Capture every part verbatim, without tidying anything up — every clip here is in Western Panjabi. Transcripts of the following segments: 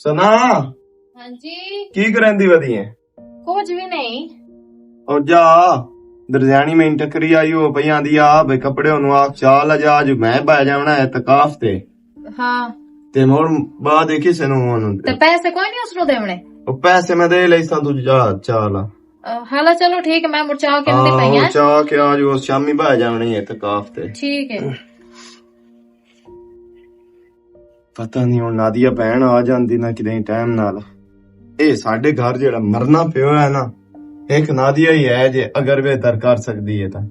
سنا، ہاں جی۔ کی کرن دی ودی ہے؟ کچھ بھی نہیں۔ او جا، درزیانی میں ٹکری آئی ہو پئی آندی آ، بھئی کپڑے ہونوں آ، چال آ جا، جو میں پایا جاونا اعتکاف تے۔ ہاں۔ تے مڑ بعد ایک کسے نوں ہون۔ تے پیسے کوئی نہیں اس نوں دیونے؟ او پیسے میں دے لئی ساں، تو جا، چال آ۔ آ، حالا چلو ٹھیک ہے، میں مڑ چاہ کے آندی ہاں، پئی او ہاں۔ چاہ کے آ جو، شامی پایا جاونے اعتکاف تے۔ ٹھیک ہے۔ پتہ نہیں ہن نادیہ بہن آ جاندی نہ کدیں ٹائم نال۔ اے ساڈے گھر جیڑا مرنا پیو ہے نا، ایک نادیہ ہی ہے جے اگر بہتر کر سکدی ہے تاں۔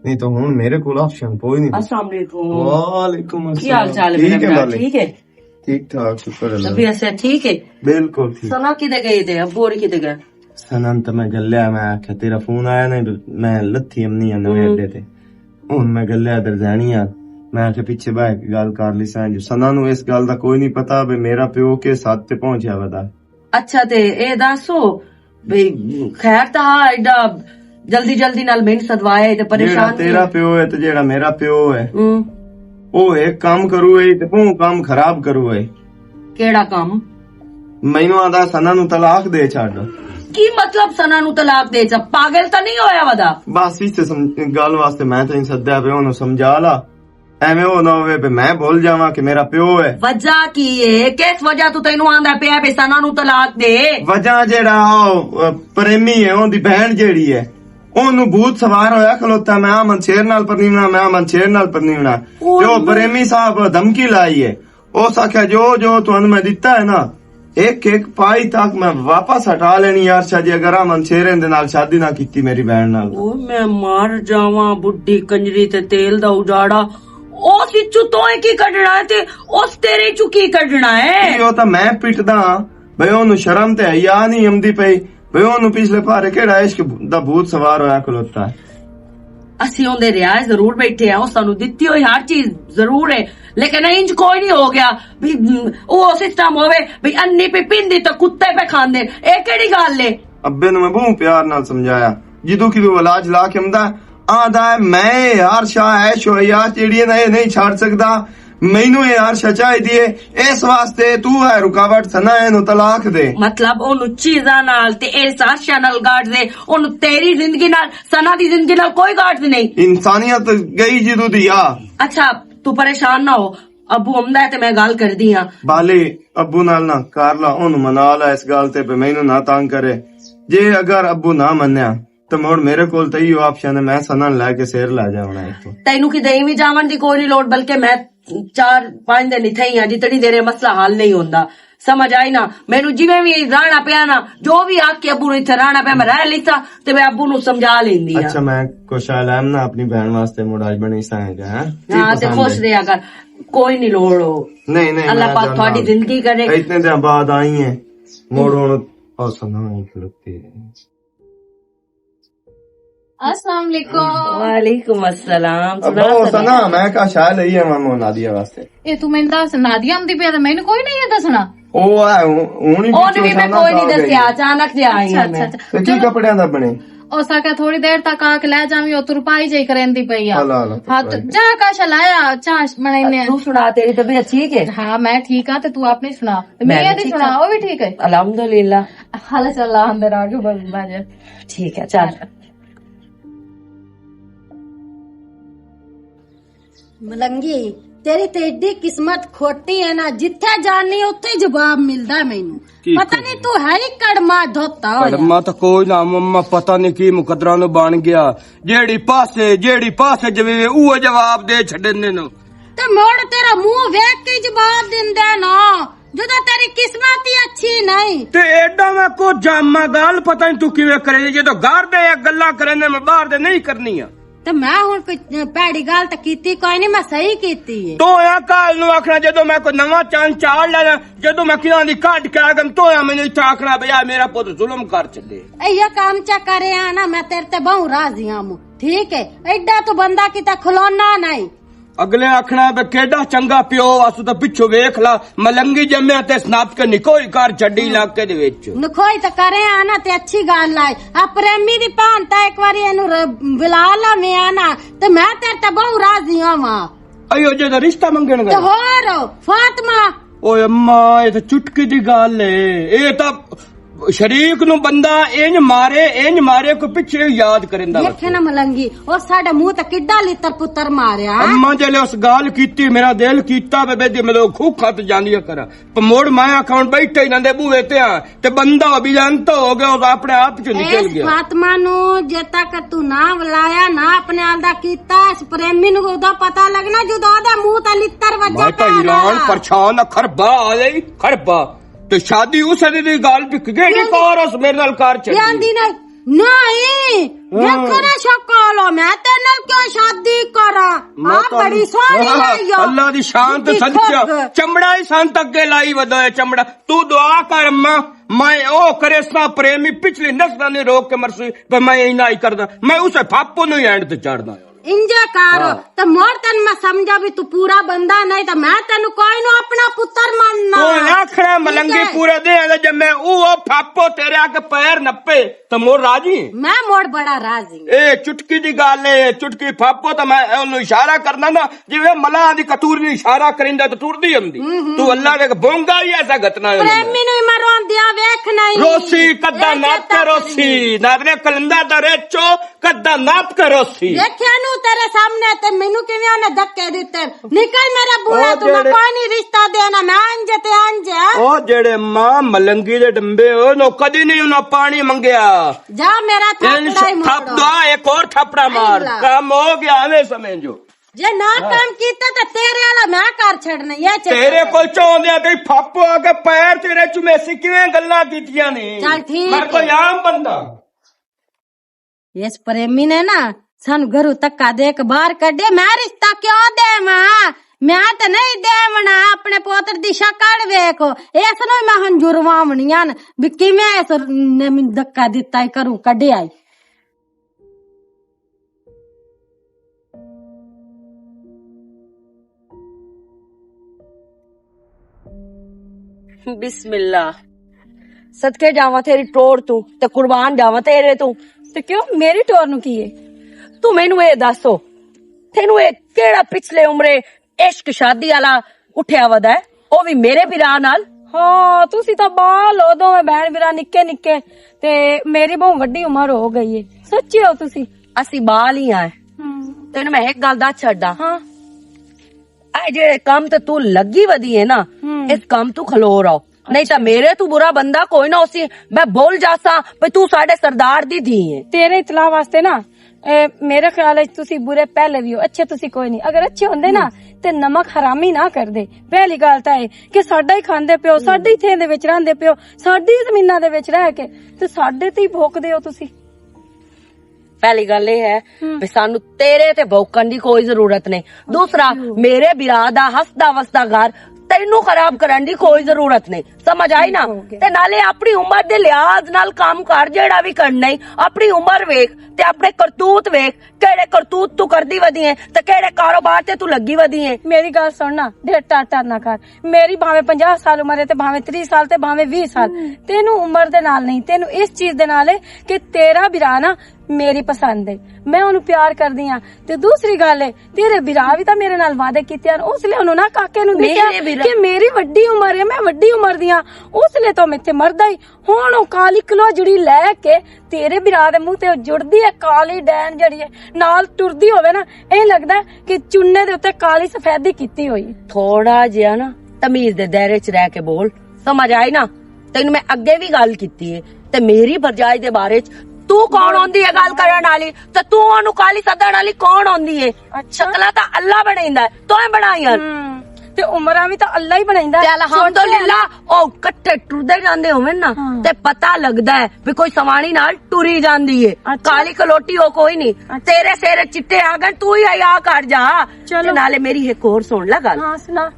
نہیں تاں ہن میرے کول آپشن کوئی نہیں۔ السلام علیکم۔ وعلیکم السلام۔ کی حال چال ہے میرا ٹھیک ہے بھرا؟ ٹھیک ہے؟ ٹھیک ٹھاک، شکر اللہ۔ طبیعت صحت ٹھیک ہے؟ بالکل ٹھیک۔ سنا کدے گئے تھے؟ ابو اور کدے گئے؟ سنن تے میں گلیا، میں آکھیا، "تیرا فون آیا نہیں، میں لتھی امنی آ نویں ہوں۔ اڈے تے۔" ہن میں گلیا درزانی آ، میں آکھیا، "پچھے بہ کے گل کر لی ساں۔" جو سنن نوں اس گل دا کوئی نہیں پتا بھی میرا پیو کس حد تے پہنچیا ودا۔ اچھا، تے اے دسو بھی خیر تاں ہا، ایڈا جلدی جلدی نال میں سدوایا تے پریشان جیڑا تیرا پیو ہے تے جیڑا میرا پیو ہے، ہوں۔ او ایک کام کرو ہے تے او کام خراب کرو ہے۔ کیڑا کام؟ مینوں آندا سنا نوں طلاق دے چھڈ۔ کی مطلب سنا نوں طلاق دے چھڈ؟ پاگل تاں نہیں ہویا ودا؟ بس اس تے سم-، گل واسطے میں تینوں سدیا پیا، اونوں سمجھا لا۔ ایویں او نہ ہووے پہ میں بھول جاواں کہ میرا پیو ہے۔ وجہ کی ہے؟ کس وجہ تو تینوں آندا پیا پہ سنا نوں طلاق دے؟ وجہ جیڑا او، پریمی ہے، اون دی بہن جیڑی ہے، اونوں بھوت سوار ہویا کھلوتا، "میں آ منشیر نال پرنیونا، میں آ منشیر نال پرنیونا۔" او تے او نو- پریمی صاحب دھمکی لائی ہے۔ اس آکھیا، "جو، جو تانوں میں دتا ہے نا، ایک، ایک پائی تک میں واپس ہٹا لینی یار شاہ جی، اگر آ منشیر دے نال شادی نہ کیتی میری بہن نال۔" او میں مر جاواں، بڈھی کنجری تے تیل دا اجاڑا۔ اس وچوں تو کی کڈنا ہے تے اس تیرے چوں کی کڈنا ہے؟ او تاں میں پٹدا ہاں، بھئی اونوں شرم تے حیا نہیں آمدی پئی۔ بھئی، اونوں پچھلے پارے کیڑا عشق دا بھوت سوار ہویا کھلوتا ہے؟ اسی اوندے رہائش ضرور بیٹھے ہیں، او سانوں دتی ہوئی ہر چیز ضرور ہے، لیکن انج کوئی نہیں ہو گیا بھی، م، او سسٹم ہوے بھی انی پہ پیندی تے کتے پہ کھاندے۔ اے کیڑی گل ہے؟ ابے نوں میں بہوں پیار نال سمجھایا، جدوں کدوں علاج لا کے آندا، آندا ہے، "میں یار شاہ عیش و عیاش جیڑی ہے نا، اے نہیں چھڈ سکدا۔" مینوں اے عرش چاہیدی ہے، اس واسطے تو ہے رکاوٹ، سنا اینوں طلاق دے۔ مطلب، اونوں چیزاں نال تے اس عرشاں نال گاٹ دے، اونوں تیری زندگی نال، سنا دی زندگی نال کوئی گاٹ نہیں۔ انسانیت گئی جدوں دی آ۔ اچھا، تو پریشان نہ ہو، ابو آمدا ہے تے میں گل کردی ہاں۔ بالے، ابو نال نہ کر لا، اونوں منا لا اس گل تے، پہ مینوں نہ تنگ کرے۔ جے اگر ابو نہ منیا، تے مڑ میرے کول تے ایہو آپشن ہے، میں سنن لے کے سر لے جاونا اتھوں۔ تینوں کدے ایویں جاون دی کوئی نہیں لوڑ، بلکہ میں چار پانچ دن اتھے ہی ہاں، جتنی دیر یہ مسئلہ حل نہیں ہوندا۔ سمجھ آئی نا؟ مینوں جویں وی رہنا پیا نا، جو وی آکھ کے ابو نوں اتھے رہنا پیا، میں رہ لیتا تے میں ابو نوں سمجھا لیندی ہاں۔ اچھا، میں کوشا لیم نا اپنی بہن واسطے مڑ اج بنی سائیں جا، ہاں؟ ہاں، تے خوش رہیا کر، کوئی نہیں لوڑ ہو۔ نہیں، نہیں، اللہ پاک تہاڈی زندگی کرے۔ اتنے دن بعد آئی ہیں، مڑ ہن او سنا ہی کھلوتی ہے۔ السلام علیکم۔ وعلیکم السلام۔ ابا، او سنا، میں کہا شاہ لئی آواں مو نادیہ واسطے۔ اے تو میں دس، نادیہ آمدی پئی تے مینوں کوئی نہیں ہے دسنا۔ او آ، ہن ہی اونوں وی میں کوئی نہیں دسیا، اچانک جے آئی ہاں میں۔ اچھا، اچھا۔ تے کی کپڑیاں دا بنے؟ او ساکا تھوڑی دیر تک آ کے لے جاویں، او ترپائی جے کریندی پئی آ۔ ہلا، ہلا، ہاں، تو ترپائی۔ جا کاشا لایا، چاہ بنائینے۔ تو سنا، تیری طبیعت ٹھیک ہے؟ ہاں، میں ٹھیک ہاں، تے تو اپنی سنا۔ تے میں میری بھی ٹھیک سنا، ہاں۔ او بھی ٹھیک ہے؟ الحمدللہ۔ حالا چل، اللہ اندر آ کے بس بجے۔ ٹھیک ہے، چل۔ ملنگی، تیری تے ایڈی قسمت کھوٹی ہے نا، جتھے جانی اتھے ہی جواب ملدا ہے مینوں۔ پتہ نہیں تو ہے ہی کڑما دھوتا ہویا۔ کڑما تو کوئی نہ مما، پتہ نہیں کی مقدرہ نو بن گیا۔ جیڑی پاسے، جیڑی پاسے جویوے، اوہ جواب دے چھڈن دے نو۔ تے مڑ تیرا منہ ویکھ کے جواب دیندا نا، جدوں تیری قسمت ہی اچھی نہیں۔ تے ایڈا میں کو جاما گال، پتہ نہیں تو کیویں کرے، جدوں گھر دے گلاں کرنے، میں باہر دے نہیں کرنیاں۔ تے میں ہن کوئی پیڑی گل تے کیتی کوئی نہیں، میں صحیح کیتی ہے۔ تو آ کال نو آکھنا، جدوں میں کوئی نواں چند چاڑ لینا، جدوں میں کیاں دی کڈ کے آ گم، تو آ مینوں اتھا آکھنا، "بھیا، میرا پت ظلم کر چھڈے۔" اے یہ کام چا کرے آ نا، میں تیرے تے بہوں راضی ہاں مو۔ ٹھیک ہے، ایڈا تو بندہ کیتا کھلونا نہیں۔ اگلے آکھنا، "بے کیڈا چنگا پیو، اسو تے پچھو ویکھ لا، ملنگی جمیا تے سنپ کے نکوئی کر چھڈی علاقے دے وچ۔" نکوئی تے کرے آ نا، تے اچھی گل آئی۔ آ پریمی دی بھان تے ایک واری اینو ر-، بلا لا میں آ نا، تے میں تیرے تے بہوں راضی ہاں۔ ایو جے دا رشتہ منگن تے گیا۔ ہور فاطمہ، اوئے اماں، اے تے چٹکی دی گل اے۔ اے تاں شریک نوں بندہ انج مارے، انج مارے، کوئی پچھے یاد کریندا وے۔ دیکھے نا ملنگی، او ساڈے منہ تے کڈا لتر پتر ماریا۔ اماں جلے اس گل کیتی، میرا دل کیتا وے بے دی میرے کھو کھت جاندی کراں۔ پر مڑ میں آکھاں ہن بیٹھے انہاں دے بوہے تے آ، تے بندہ بھی جانتا ہو گیا، او اپنے آپ چ نکل اس گیا۔ فاطمہ نو جے تک تو نہ ولایا، نہ اپنے آل دا کیتا، اس پریمی نو ادا پتہ لگنا جدو ادا منہ تے لتر وجہ میں تے حیران پریشان آ، خربا آ جائی، خربا۔ تے شادی اس دی گل وک گئی، نہیں کار اس میرے نال کار چلی۔ جاندی نہیں۔ نہیں، ہاں۔ دیکھو نا شکل، میں تیرے نال کیوں شادی کراں؟ میں آ تو بڑی سوہنی ہاں، لائی ہو۔ اللہ دی شان تے صدقے، چمڑا ہی سن تک کے لائی ودا ہے چمڑا۔ تو دعا کر اماں، میں او کرسنا پریمی پچھلی نسلاں نے روک کے مرسی، پر میں اینا ہی کردا، میں اسے پھاپو نو ہی اینڈ تے چڑھدا۔ انجے کر، ہاں۔ تے مور تن میں سمجھا بھی تو پورا بندہ نہیں، تے میں تینوں کوئی نو اپنا پتر مننا۔ تو آخنا ملنگی ٹھیک ہے۔ پورا دے، جب میں او پھاپو تیرے آگے پیر نپے، تے مور راضی۔ میں مور بڑا راضی۔ اے چٹکی دی گل اے، چٹکی پھاپو تے میں اونوں اشارہ کرنا نا، جویں ملاح دی کتوری نوں اشارہ کریندا تے ٹردی ہوندی۔ ہوں، ہوں۔ تو اللہ دے بونگا ہی ایسا گتنا ہے۔ پریمی نوں ہی میں روندیاں ویکھ نہیں۔ روسی، کدا اے نپ کے روسی، نادرے کلندر دا ریچو، کدا نپ کے روسی۔ ویکھیا نوں تیرے سامنے تے مینوں کیویں نے دھکے دتے۔ نکل میرے بوڑا، او تو میں جڑے کوئی نہیں رشتہ دینا، میں انج تے انج ہاں۔ او جڑے ماں ملنگی دے ڈمبے ہو، نو کدی نہیں انہاں پانی منگیا۔ جا میرا تھپڑا ہی مارو۔ تھپ دا، ایک اور تھپڑا مار۔ اللہ۔ کم ہو گیا، ایویں سمجھو۔ جے نہ ہاں۔ کم کیتا تے تیرے والا میں کر چھڑنا، یہ چنگا تیرے کر۔ کول چاہندے آ کہ پھاپو آ کے پیر تیرے چمیسی کیویں گلاں کیتیاں نے۔ چل ٹھیک میں کوئی ہے۔ عام بندہ۔ اس پریمی نے نا سانو گھروں تکا دے کے باہر کڈے، میں رشتہ کیوں دیواں؟ میں تے نہیں دیونا، اپنے پوتر دی شکل ویکھو، اس نوں میں ہنجو رواونیاں نے، بھی کیویں اس نے مینوں دھکا دتا ہے، گھروں کڈیا ہے۔ بسم اللہ۔ صدقے جاواں تیری ٹور تو، تے قربان جاواں تیرے تو۔ تے کیوں، میری ٹور نو کی ہے؟ تو مینوں اے دسو، تینوں اے کیڑا پچھلے عمرے عشق شادی والا اٹھیا ودا ہے، او وی میرے بھرا نال؟ ہاں، تسی تاں بال ہو، دوویں بہن بھرا نکے نکے، تے میری بہوں وڈی عمر ہو گئی ہے۔ سچی ہو تسی؟ اسی بال ہی آئے۔ ہوں۔ تینوں میں ایک گل دس چھڈاں۔ ہاں۔ اے جڑے کم تے تو لگی ودی ہے نا، ہوں۔ اس کم تو کھلو رہو۔ نہیں تاں میرے تو برا بندہ کوئی نہ ہوسی، میں بھول جاساں پہ تو ساڈے سردار دی دھی ہے۔ تیرے اطلاع واسطے نا، اے، میرے خیال وچ تسی برے پہلے بھی ہو، اچھے تسی کوئی نہیں۔ اگر اچھے ہوندے نا، تے نمک حرامی نہ کردے۔ پہلی گل تاں اے کہ ساڈا ہی کھاندے پیو، ساڈے ہی تھیں دے وچ رہندے پیو، ساڈی ہی زمیناں دے وچ رہ کے، تے ساڈے تے ہی بھوکدے ہو تسی۔ پہلی گل اے ہے ہم۔ بھی سانو تیرے تے بھوکن دی کوئی ضرورت نہیں۔ دوسرا، میرے برا دا ہسدا وسدا گھر تینوں خراب کرن دی کوئی ضرورت نہیں۔ سمجھ آئی نا؟ تے نالے اپنی عمر دے لحاظ نال کام کر، جیڑا بھی کرنا ہے۔ اپنی عمر ویکھ تے اپنے کرتوت ویکھ، کیڑے کرتوت تو کردی ودی ہے تے کیڑے کاروبار تے تو لگی ودی ہے۔ میری گل سن نا، ڈھیر ٹر ٹر نہ کر۔ میری بھاویں پنجاہ سال عمر ہے تے بھاویں تریہہ سال تے بھاویں ویہہ سال، تینوں عمر دے نال نہیں، تینوں اس چیز دے نال ہے کہ تیرا برا نا میری پسند ہے، میں اونوں پیار کردی ہاں۔ تے دوسری گل ہے، تیرے برا وی تاں میرے نال وعدے کیتے ہن، اس لیے اونوں نہ کاکے نوں دسیا کہ میری وڈی عمر ہے، میں وڈی عمر دی ہاں، اس لیے تاں میں اتھے مردا ہی۔ ہن او کالی کلو جڑی لے کے تیرے برا دے منہ تے جڑدی ہے، کالی ڈین جڑی ہے، نال ٹردی ہووے نا، اے لگدا ہے کہ چنے دے اُتے کالی سفیدی کیتی ہوئی۔ تھوڑا جہا نا تمیز دے دائرے چ رہ کے بول، سمجھ آئی نا؟ تینوں میں اگے بھی گل کیتی ہے، تے میری بھرجائی دے بارے چ تو کون ہوندی ہے گل کرن والی؟ تے تو اونوں کالی سدن والی کون ہوندی ہے؟ اچھا۔ شکلاں تاں اللہ بنائیندا ہے، تو ہی بنائیاں۔ ہم، تے عمراں وی تاں اللہ ہی بنائیندا ہے۔ تے الحمدللہ، او کٹھے ٹردے جاندے ہوون نا، ہاں۔ تے پتہ لگدا ہے بھی کوئی سوانی نال ٹری جاندی ہے۔ اچھا۔ کالی کلوٹی ہو کوئی نہیں۔ اچھا۔ تیرے سر چٹے آ گئے، تو ہی آیا کر جا۔ چلو۔ تے نالے میری ایک اور سن لے گل۔ ہاں، سنا۔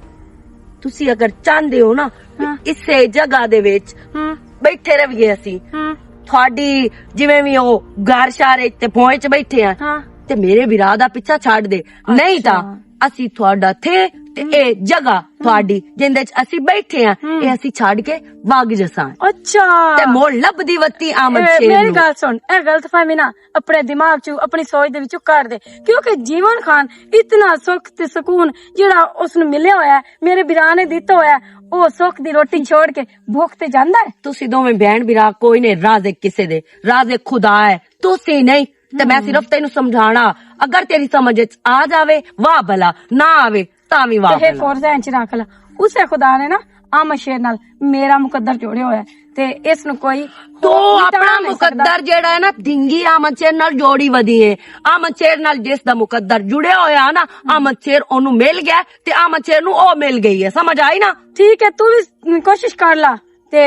تسی اگر چاہندے ہو نا، ہاں۔ اسے جگہ دے وچ ہاں۔ بیٹھے رہیے اسی۔ ہاں۔ تھوڑی جویں وی او گھر شہر وچ تے پہنچ بیٹھے ہیں۔ ہاں۔ تے میرے برا دا پیچھا چھڈ دے۔ اچھا۔ نہیں تاں اسی تھوڑا تھے تے اے جگہ تہاڈی جیندے وچ اسی بیٹھے ہاں، اے اسی چھڈ کے وگ جساں۔ اچھا۔ تے مول لبدی وتی آمد اے شیر میری نوں۔ گل سن، اے غلط فہمی نہ اپنے دماغ چوں، اپنی سوچ دے وچوں کڈ دے، کیونکہ جیون خان اتنا سکھ تے سکون جڑا اس نوں ملیا ہویا ہے، میرے بھرا نے دتا ہویا ہے، او سکھ دی روٹی چھوڑ کے بھوک تے جاندا ہے۔ تسی دوویں بہن بھرا کوئی نہیں رازق کسے دے، رازق خدا ہے، تسی نہیں۔ تے میں صرف تینوں سمجھانا، اگر تیری سمجھ وچ آ جاوے، واہ بھلا، نہ آوے، تاں وی واہ تے بھلا۔ فور ذہن چ رکھ لا، اسے خدا نے نا آمد شیر نال میرا مقدر جوڑیا ہویا ہے، تے اس نوں کوئی تو مٹا اپنا نہیں سکدا۔ مقدر جیڑا ہے نا، دنگی آمد شیر نال جوڑی ودی ہے۔ آمد شیر نال جس دا مقدر جڑیا ہویا ہے نا، آمد شیر اونوں مل گیا تے آمد شیر نوں او مل گئی ہے۔ سمجھ آئی نا؟ ٹھیک ہے، تو بھی کوشش کر لا۔ تے،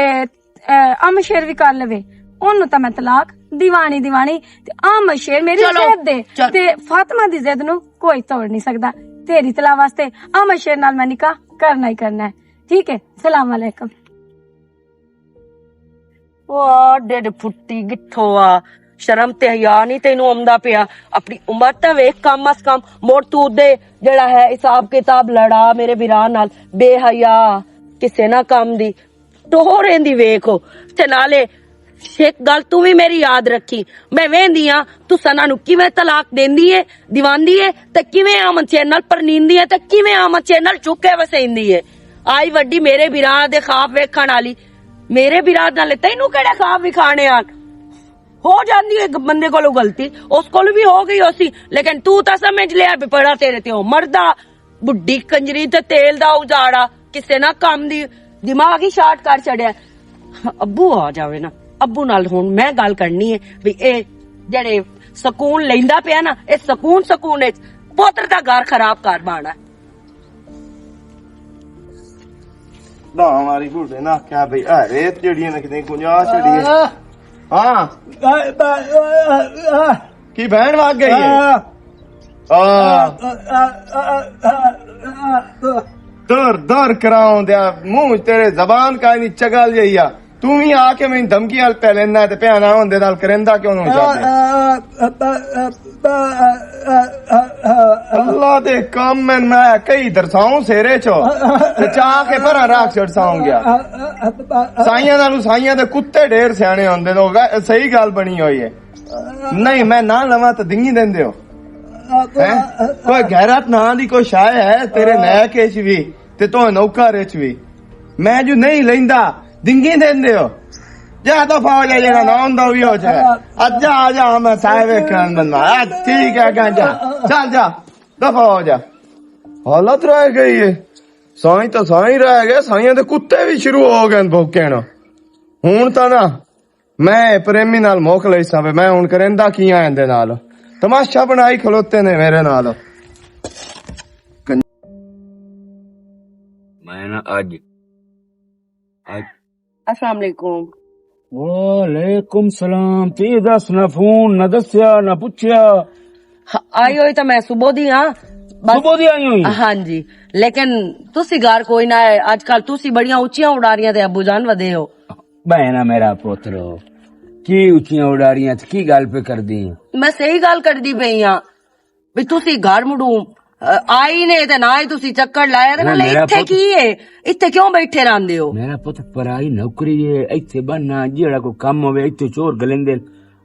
اے، امر شیر وی کر لوے۔ اونوں تاں میں طلاق دیوانی دیوانی۔ تے امر شیر میری چلو، ضد دے۔ چل۔ تے فاطمہ دی ضد نوں کوئی توڑ نہیں سکدا۔ تیری طلاق واسطے امر شیر نال میں نکاح کرنا ہی کرنا ہے۔ ٹھیک ہے، سلام علیکم۔ او ڈڈ پھٹی کتھوں آ؟ شرم تے حیا نہیں تینوں آمدا پیا؟ اپنی عمر تے ویکھ کم از کم۔ مڑ تو دے جڑا ہے حساب کتاب لڑا میرے بھرا نال، بے حیا، کسے نہ کم دی۔ ٹور ایندی ویکھ ہو۔ تے نالے ایک گل تو وی میری یاد رکھی، میں ویندی ہاں تساں انہاں نوں کیویں طلاق دیندی ہے، دیواندی ہے، تے کیویں آمن چین نال پرنیندی ہے، تے کیویں آمن چین نال چکے وسیندی ہے۔ آئی وڈی میرے بھرا دے خواب ویکھن والی۔ میرے بھرا نال تینوں کہڑے خواب وکھانے آن؟ ہو جاندی ہے بندے کولوں غلطی، اس کول بھی ہو گئی ہوسی، لیکن تو تا سمجھ لیا بھی پڑا تیرے تے او مردا۔ بڈھی کنجری تے تیل دا اجاڑا، کسے نہ کم دی، دماغ ہی شارٹ کر چھڑیا۔ ابو آ جاوے نا، ابو نال ہن میں گل کرنی ہے بھی اے جڑے سکون لیندا پیا نا، اے سکون، سکون وچ پتر دا گھر خراب کر بانا۔ نہ، ہماری بوڑھے نہ کیا بھئی، اے ریت جڑی ہے نا، کتنی گنجائش جڑی ہے۔ ہاں۔ کی بہن واگ گئی ہے؟ ہاں۔ دور، دور کراؤں دیا، منہ تیرے زبان کا نہیں چگل جائیا۔ تو ہی آ کے میں دھمکی نال پہ لینا ہے، تے پیانا ہوندے نال کرندا کیوں نہیں جاتے؟ اللہ دے کام میں، میں کئی درساؤں سیرے چو، تے چا کے پرا راکھ چھڑساؤں گیا۔ سائیاں نالوں سائیاں دے کتے ڈھیر سیانے ہوندے، تو صحیح گل بنی ہوئی ہے۔ نہیں، میں نہ لواں تے دنگی دیندے ہو۔ ہیں؟ کوئی غیرت ناں دی کوئی شے ہے تیرے نیک اچ وی تے تو نوکر اچ وی؟ میں جو نہیں لیندا، دنگی دیندے ہو۔ جا دفعہ ہو جا، جڑا نہ ہوندا وی ہو جائے۔ اجا آ جا، میں سائے ویکھن بندہ۔ آ، ٹھیک ہے، گا جا۔ چل جا، دفعہ ہو جا۔ حالت رہ گئی ہے۔ سائیں تو سائیں رہ گئے، سائیاں دے کتے بھی شروع ہو گئے بھوکن۔ ہن تاں نہ میں پریمی نال موک لئی ساوے، میں ہن کریندا کی آ ایندے نال؟ تماشا بنائی کھلوتے نے میرے نال۔ میں نا اج، اج السلام علیکم۔ وعلیکم سلام۔ تی دس، نہ فون، نہ دسیا، نہ پوچھیا۔ ہاں، آئی ہوئی تو میں صبح دی ہاں۔ بس صبح دی آئی ہوئی؟ ہاں جی، لیکن تسی گھر کوئی نہ ہے۔ اج کل تسی بڑیاں اچیاں اڑاریاں تے ابو جان ودے ہو۔ بہنا میرا پتر، کی اچیاں اڑاریاں تے کی گل پہ کر دی؟ میں صحیح گل کر دی پئی ہاں۔ بھی تسی گھر مڑوں، آئی نے تے نہ ہی تسی چکر لایا تے نہ، نالے میرا اتھے پت، کی ہے؟ اتھے کیوں بیٹھے رہندے ہو؟ میرا پت پرائی نوکری ہے، اتھے بننا، جیڑا کوئی کم ہوے، اتھے چور گلیندے،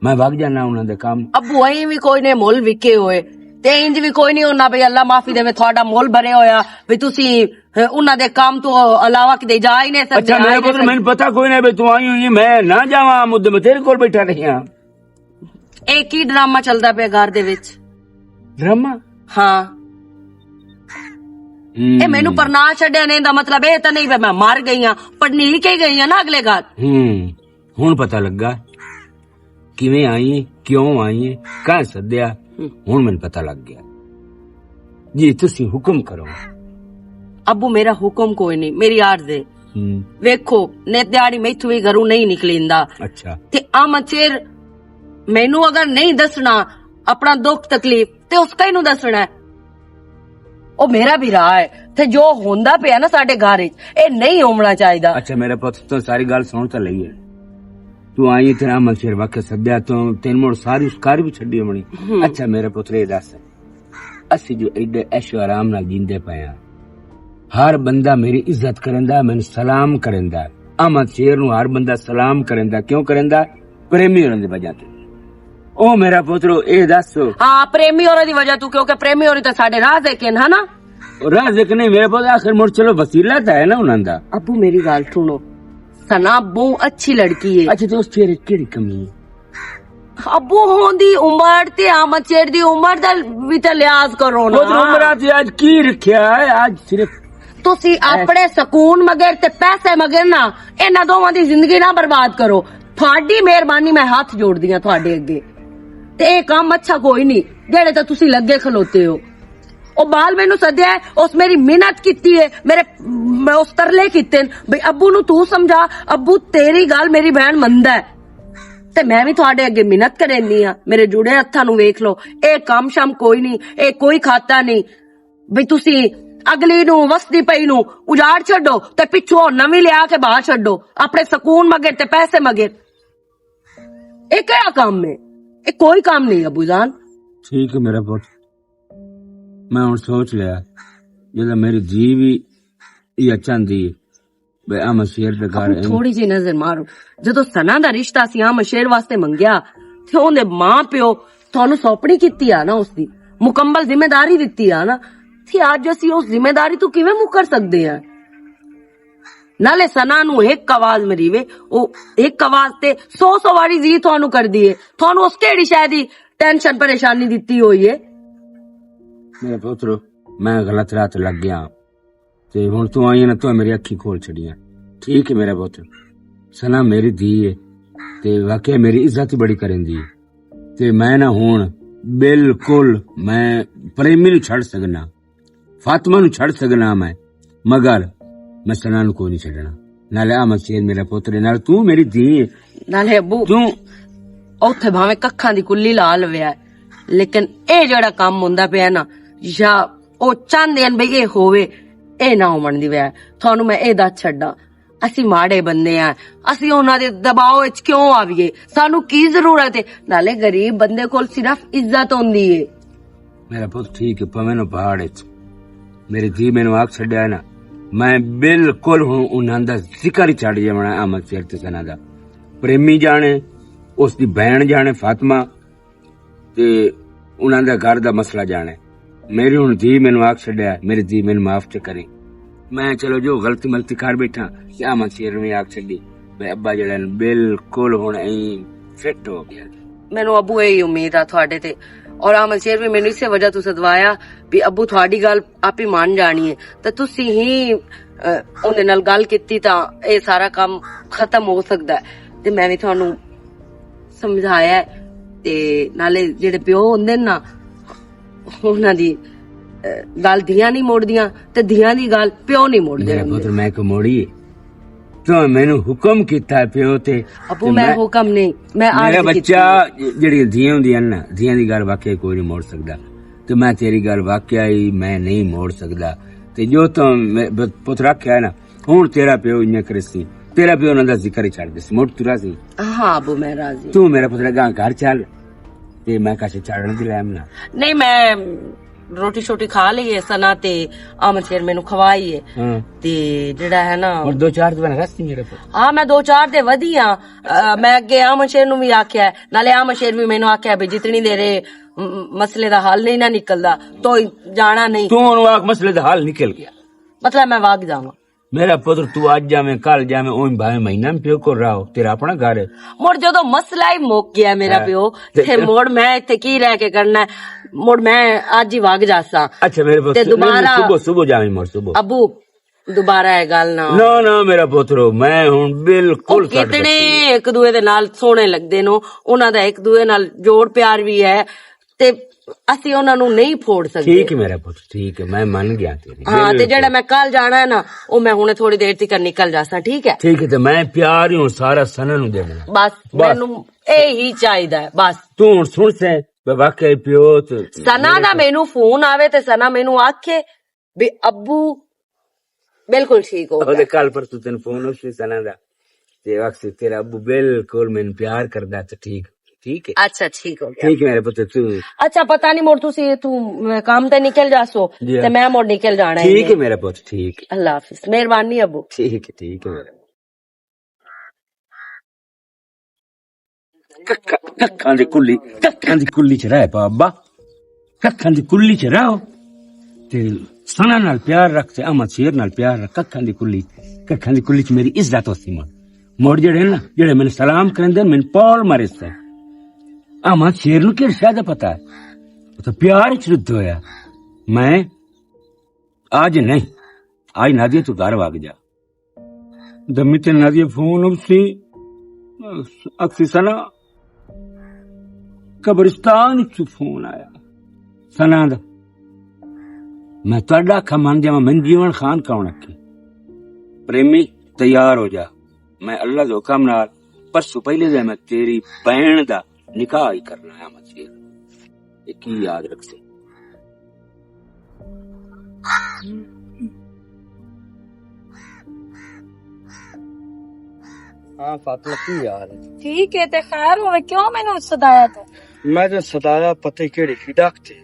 میں بھگ جانا انہاں دے کم۔ ابو، ایں وی کوئی نے مول وکے ہوئے، تے انج وی کوئی نہیں ہونا بھی اللہ معافی دے، میں تھوڑا مول بھرے ہویا، بھی تسی، اے، انہاں دے کم تو علاوہ کدے جا ہی نہیں سکدے، اچھا، میرا پتر، مینوں پتہ کوئی نہیں بھی تو آئی ہوئی ہے، میں نہ جاواں، مدے میں تیرے کول بیٹھا رہیا۔ اے کی ڈرامہ چلدا پیا گھر دے وچ؟ ڈرامہ؟ ہاں۔ ہم۔ اے مینوں پرنا چھڈیا نے، دا مطلب اے تے نہیں پیا میں مر گئی ہاں، پڑھنی کے گئی ہاں نا اگلے گھر۔ ہم۔ ہن پتہ لگا کیویں آئی ہے، کیوں آئی ہے، کہاں سدیا۔ ہم۔ ہن مینوں پتہ لگ گیا۔ جی، تسی حکم کرو۔ ابو، میرا حکم کوئی نہیں، میری عرض ہے۔ ہم۔ ویکھو، نت دیہاڑی میتھوں وی گھروں نہیں نکلیندا۔ اچھا۔ تے آ مچیر مینوں اگر نہیں دسنا اپنا دکھ تکلیف، تے اس کئی نوں دسنا ہے۔ او میرا بھی راہ ہے۔ تے جو ہوندا پیا نا ساڈے گھر وچ، اے نہیں ہونا چاہیدا۔ اچھا، میرے پت، تو ساری گل سن تے لئی ہے۔ تو آئی تے آ مچیر وقت سدیا، تو تین مڑ ساری اس گھر بھی چھڈی ہونی۔ ہم۔ اچھا، میرے پتر، اے دس، اسی جو ایڈے عیش و آرام نال جیندے پئے ہاں، ہر بندہ میری عزت کریندا، مینوں سلام کریندا۔ احمد شیر نوں ہر بندہ سلام کریندا۔ کیوں کریندا؟ پریمی ہون دی وجہ تے۔ او میرا پترو، اے دس۔ ہاں، پریمی ہون دی وجہ تو، کیونکہ پریمی ہون تے ساڈے راز ہے کہ نا؟ راز ایک نہیں میرے پتر، آخر مڑ چلو وسیلہ تے ہے نا انہاں دا۔ ابو، میری گل سنو، سنا بہت اچھی لڑکی ہے۔ اچھا، تے اس چہرے کیڑی کمی ہے؟ ابو، ہوندی عمر تے آمد چیر دی عمر دا وی تے لحاظ کرو نا۔ پتر، عمر آج، آج کی رکھیا ہے؟ آج صرف تسی اپنے سکون مگر تے پیسے مگر نا، انہاں دوواں دی زندگی نہ برباد کرو۔ تہاڈی مہربانی، میں ہاتھ جوڑ دیاں تہاڈے اگے۔ تے اے کام اچھا کوئی نہیں، جڑے تے تسی لگے کھلوتے ہو۔ او بال مینوں سدیا ہے، اس میری محنت کیتی ہے، میرے، میں اس ترلے کیتے نے، بھئی ابو نو تو سمجھا، ابو تیری گل میری بہن مندا ہے۔ تے میں وی تہاڈے اگے محنت کرینی آ، میرے جڑے ہتھاں نو ویکھ لو، اے کام شام کوئی نہیں، اے کوئی کھاتا نہیں۔ بھئی تسی اگلی نو وسدی پئی نو اجاڑ چھڈو تے پچھوں نویں لیا کے باہر چھڈو، اپنے سکون مگر تے پیسے مگر۔ اے کہڑا کام ہے؟ اے کوئی کام نہیں ابو جان۔ ٹھیک ہے میرا پت، میں ہن سوچ لیا، جدا میری جی بھی یہ چاہندی ہے، بے احمد شیر دے گھر ابو، تھوڑی جی نظر مارو۔ جدوں سنا دا رشتہ سی احمد شیر واسطے منگیا، تے اوندے ماں پیو تانوں سونپنی کیتی آ نا، اس دی مکمل ذمہ داری دتی آ نا، تے اج اسی اس ذمہ داری تو کیویں مکر سکدے آ؟ نالے سنا نو ایک آواز مری وے، او ایک آواز تے سو سو واری زی تانوں کر دیے۔ تانوں اس کیڑی شے دی ٹینشن پریشانی دتی ہوئی ہے؟ میرے پترو، میں غلط راہ تے لگ گیا۔ تے ہن تو آئی ہے نا، تو میری اکھی کھول چھڑیاں۔ ٹھیک ہے میرا پتر، سنا میری دھی ہے، تے واقعی میری عزت ہی بڑی کریندی ہے۔ تے میں نہ ہن بالکل میں پریمی نو چھڑ سکنا، فاطمہ نو چھڑ سکنا میں، مگر میں سنا نو کوئی نہیں چھڈنا۔ نالے احمد شیر میرا پتر ہے، نال تو میری دھی ہے۔ نالے ابو، تو اوتھے بھاویں ککھاں دی کلی لا لویا ہے، لیکن اے جڑا کم ہوندا پیا نا، یا او چاہندے ہن بھئی اے ہووے، اے نہ ہون دی وجہ تھانوں میں اے دس چھڈاں، اسی ماڑے بندے آں، اسی انہاں دے دباؤ وچ کیوں آویے؟ سانوں کی ضرورت ہے؟ نالے غریب بندے کول صرف عزت ہوندی ہے۔ میرا پت ٹھیک ہے، پویں نو پہاڑ وچ میری دھی مینوں آکھ چھڈیا ہے نا، میں بالکل ہن انہاں دا ذکر ہی چھڈ جاونا۔ احمد سیر تے سنا دا پریمی جانے، اس دی بہن جانے فاطمہ، تے انہاں دا گھر دا مسئلہ جانے۔ میری ہن دھی مینوں آکھ چھڈیا، میری دھی مینوں معاف چ کریں۔ میں چلو جو غلطی ملطی کر بیٹھا، یا میں شیر نوں آکھ چھڈی، میں ابا جڑا نا بالکل ہن ایں فٹ ہو گیا۔ مینوں ابو اے امید آ تھوڑے تے، اور احمد شیر بھی مینوں اسے وجہ تو سدوایا بھی ابو تھوڑی گل آپ ہی مان جانی ہے، تے تسی ہی، اہ، اوندے نال گل کیتی تاں اے سارا کام ختم ہو سکدا ہے۔ تے میں وی تھانوں سمجھایا ہے۔ تے نالے جڑے پیو ہوندے نا، انہاں دی، اہ، گل دھیاں نہیں موڑدیاں، تے دھیاں دی گل پیو نہیں موڑدے میرا ہوندے۔ پتر، میں کو موڑی؟ تو مینوں حکم کیتا ہے پیو تے، ابو، تے میں میں، حکم نہیں، میں میرا عرض کیتی بچہ، ہے۔ جڑی دھیاں ہوندیاں نا، دھیاں دی گل واقعی کوئی نہیں موڑ سکدا۔ تے میں تیری گل واقعی میں نہیں موڑ سکدا۔ تے جو تو میں ب-، پتر آکھیا ہے نا، ہن تیرا پیو انجا کرسی، تیرا پیو انہاں دا ذکر ہی چھڈ دیسی، مڑ ترا سی۔ ہاں ابو، میں راضی۔ تو میرا پتر گاں گھر چل، تے میں کسے چڑھن دی لیم نا۔ نہیں، میں روٹی شوٹی کھا لئی ہے، سنا تے آمد شیر مینوں کھوائی ہے۔ ہاں۔ تے جڑا ہے نا، اور دو چار دن رستی میرے پتر۔ ہاں، میں دو چار دے ودی ہاں۔ آ، میں اگے آمد شیر نوں بھی آکھیا ہے، نالے آمد شیر بھی مینوں آکھیا ہے بھی جتنی دیر اے، م-، مسئلے دا حل نہیں نہ نکلدا، تو جانا نہیں۔ تو انہوں آکھ مسئلے دا حل نکل گیا۔ مطلب میں واگ جاواں۔ میرا پتر، تو اج جاویں، کل جاویں، اوویں بھاویں مہینہ میں پیو کول رہو، تیرا اپنا گھر ہے۔ مڑ جدوں مسئلہ ہی مک گیا میرا ہاں۔ پیو، تے تے پھر مڑ میں اتھے کی رہ کے کرنا ہے؟ مڑ میں اج ہی واگ جاساں۔ اچھا میرے پتر، تے نہیں، نہیں، دوبارہ صبح، صبح جاویں، مڑ صبح۔ ابو، دوبارہ اے گل نہ ہو۔ نہ، نہ میرا پترو، میں ہن بالکل او کٹ کتنے دتی۔ ایک دوے دے نال سوہنے لگدے نو، انہاں دا ایک دوے نال جوڑ پیار وی ہے، تے اسی انہاں نوں نہیں پھوڑ سکدے۔ ٹھیک ہے میرا پتر، ٹھیک ہے، میں من گیا تیری۔ ہاں، تے بالکل۔ جیڑا میں کل جانا ہے نا، او میں ہنے تھوڑی دیر تک نکل جاساں، ٹھیک ہے؟ ٹھیک ہے، تے میں پیار ہی ہن سارا سنا نوں دینا۔ بس، بس۔ مینوں اے ہی چاہیدا ہے، بس۔ تو ہن سن سے، میں واقعی پیو تے سنا دا مینوں فون آوے تے سنا مینوں آکھے، بھی ابو بالکل ٹھیک ہو گیا۔ کل پرسوں تین فون اس نے سنا دا، تے آکھسی تیرا ابو بالکل مین پیار کردا تے ٹھیک۔ ٹھیک ہے؟ اچھا، ٹھیک ہو گیا۔ ٹھیک ہے میرے پتر، تو اچھا، پتہ نہیں، مڑ تسی اتھوں، م، کام تے نکل جاسو، جی ہاں۔ تے میں مڑ نکل جانا ہے۔ ٹھیک ہے میرے پتر، ٹھیک ہے۔ اللہ حافظ، مہربانی ابو۔ ٹھیک ہے، ٹھیک ہے میرے۔ ککھاں دی کلی، ککھاں دی کلی چ رہ پا ابا، ککھاں دی کلی چ رہ۔ تے سنا نال پیار رکھ، تے احمد شیر نال پیار رکھ۔ ککھاں دی کلی، ککھاں دی کلی چ میری عزت ہوسی ماں۔ مڑ جڑے نا، جڑے مینوں سلام کریندے، مینوں پال مارے سے۔ احمد شیر نوں کس شے دا پتہ ہے؟ او تاں پیار وچ رد ہویا۔ میں اج نہیں، اج نادیہ تو گھر وگ جا۔ دمی تے نادیہ فون اسی، اکسی سنا، قبرستان چ فون آیا۔ سنا دا، میں تہاڈا آکھا من جاواں، من جیون خان کون آکھے؟ پریمی، تیار ہو جا، میں اللہ دے حکم نال پرسوں پہلے دے میں تیری بہن دا نکاح ہی کرنا ہے، احمد شیر۔ یہ کی یاد رکھ سے؟ ہاں فاطمہ، کی یاد ہے؟ ٹھیک ہے، تے خیر ہوئے، کیوں مینوں ستایا تو؟ میں تے ستایا، پتہ ہی کیڑی کی ڈاک تے۔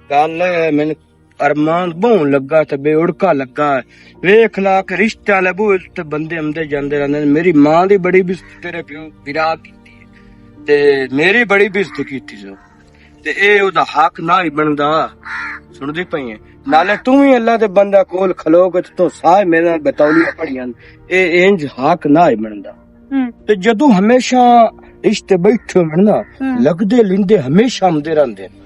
گل ہے، مینوں ارمان بہوں لگا تے بے اڑکا لگا۔ ویکھ لا کہ رشتے والے بہوں تے بندے آندے جاندے رہندے نے۔ میری ماں دی بڑی بس تیرے پیو برا کیتی ہے۔ تے میری بڑی بےزتی کیتی سو۔ تے اے او دا حق نہ ہی بندا۔ سن دی پئی ہے۔ نالے توں وی اللہ دے بندہ کول کھلو کے توں سارے میرے نال بتولیاں پڑھیاں۔ اے انج حق نہ ہی بندا۔ ہوں۔ تے جدوں ہمیشہ رشتے بیٹھے ہوئے نا، ہوں۔ لگدے لیندے ہمیشہ آمدے رہندے نے۔